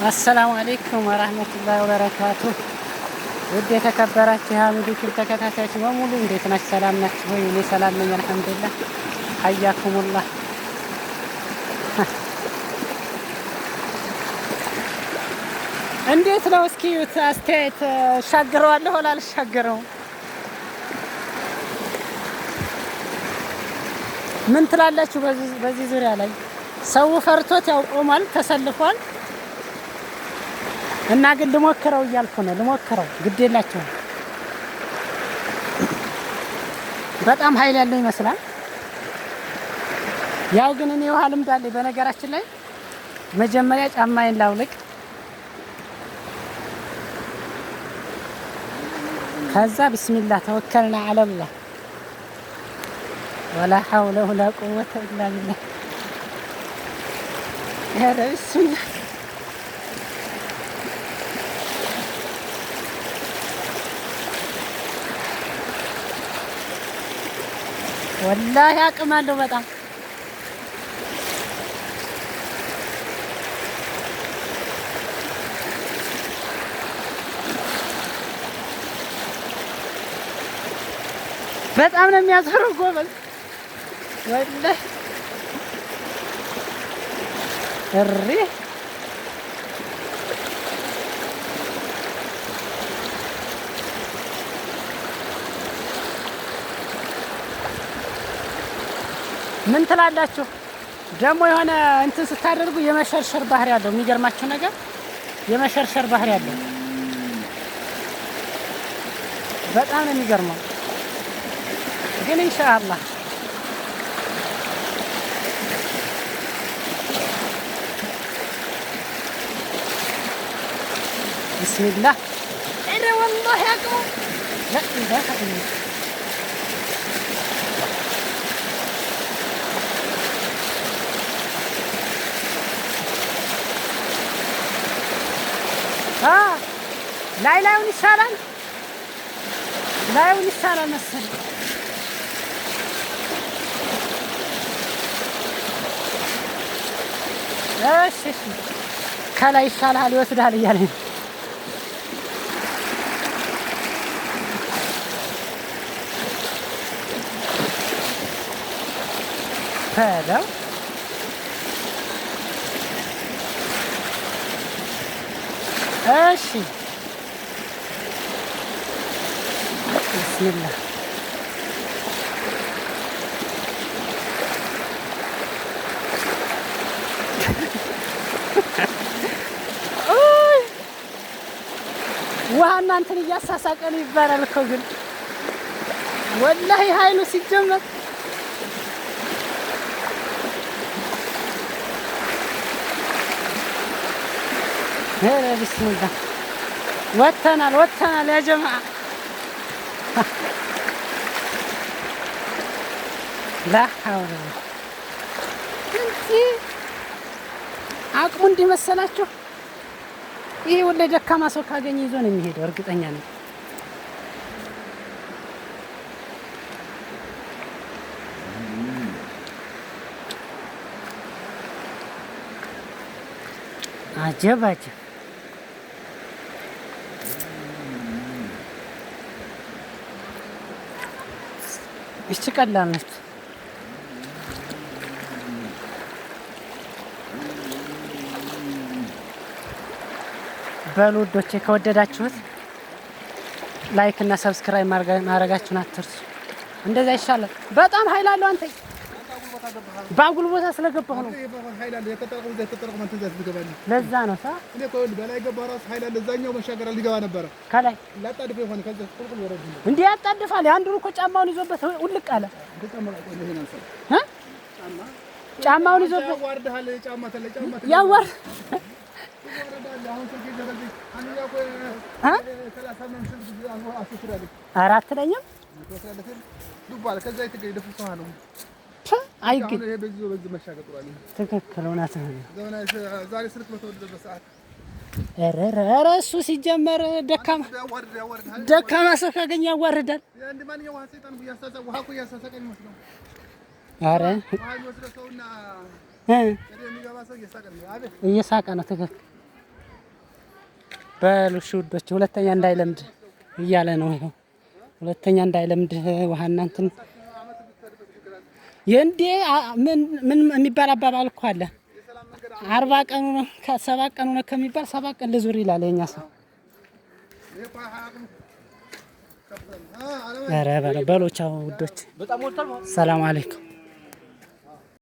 السلام عليكم ورحمة الله وبركاته። ውድ የተከበራችሁ የሀሚድ ዩቲዩብ ተከታታዮች በሙሉ እንዴት ናችሁ? ሰላም ናችሁ ወይ? እኔ ሰላም ነኝ الحمد لله። حياكم الله። እንዴት ነው እስኪ አስተያየት፣ እሻገረዋለሁ ወላ አልሻገረውም? ምን ትላላችሁ? በዚህ ዙሪያ ላይ ሰው ፈርቶት ያው ቆሟል፣ ተሰልፏል። እና ግን ልሞክረው እያልኩ ነው። ልሞክረው ግድ የላቸውም። በጣም ኃይል ያለው ይመስላል። ያው ግን እኔ ውሃ ልምድ አለኝ። በነገራችን ላይ መጀመሪያ ጫማዬን ላውልቅ፣ ከዛ بسم الله توكلنا على الله ولا حول ولا قوة إلا بالله። ኧረ بسم الله والله አቅም አለው በጣም። በጣም ነው የሚያዞረው ጎበዝ والله እሪ። ምን ትላላችሁ? ደግሞ የሆነ እንትን ስታደርጉ የመሸርሸር ባህሪ አለው። የሚገርማችሁ ነገር የመሸርሸር ባህሪ አለው። በጣም ነው የሚገርመው። ግን إن شاء الله بسم الله። ኧረ والله አቅሙ لا إله إلا ላይ ላዩን ይሻላል፣ ላዩን ይሻላል መሰለኝ። እሺ እሺ፣ ከላይ ይሻልሃል ይወስድሃል እያለኝ ነው። በለው እሺ بسم الله። ውሃ እናንተን እያሳሳቀ ነው ይባላል እኮ ግን والله ኃይሉ ሲጀመር ኧረ بسم الله ወጥተናል ወጥተናል يا جماعة لا حول እንዲህ አቅሙ እንዲህ መሰላችሁ። ይሄ ወላሂ ደካማ ሰው ካገኘ ይዞ ነው የሚሄደው፣ እርግጠኛ ነኝ። አጀብ አጀብ። ይቺ ቀላል ነች። በሉ ውዶቼ ከወደዳችሁት like እና subscribe ማድረጋችሁን አትርሱ። እንደዛ ይሻላል። በጣም ኃይል አለው። አንተ በአጉል ቦታ ስለገባሁ ነው። ለዛ ነው ከላይ እንዲህ ያጣድፋል። አንዱን እኮ ጫማውን ይዞበት ውልቅ አለ። ጫማውን ይዞበት ያዋር ኧረ አትለኝም። አይገኝ ትክክል፣ እውነትህን ነው። ኧረ እሱ ሲጀመር ደካማ ደካማ ሰው ካገኘ ያዋርዳል። ኧረ እየሳቀ ነው። ትክክል። በሉ እሺ ውዶች፣ ሁለተኛ እንዳይለምድ እያለ ነው። ይኸው ሁለተኛ እንዳይለምድ ውሃ እናንትን የእንዴ ምን ምን የሚባል አባባል እኮ አለ። 40 ቀኑ ነው ከ7 ቀኑ ነው ከሚባል 7 ቀን ልዙር ይላል የኛ ሰው። ኧረ በለው በሎ፣ ቻው ውዶች፣ ሰላም አለይኩም።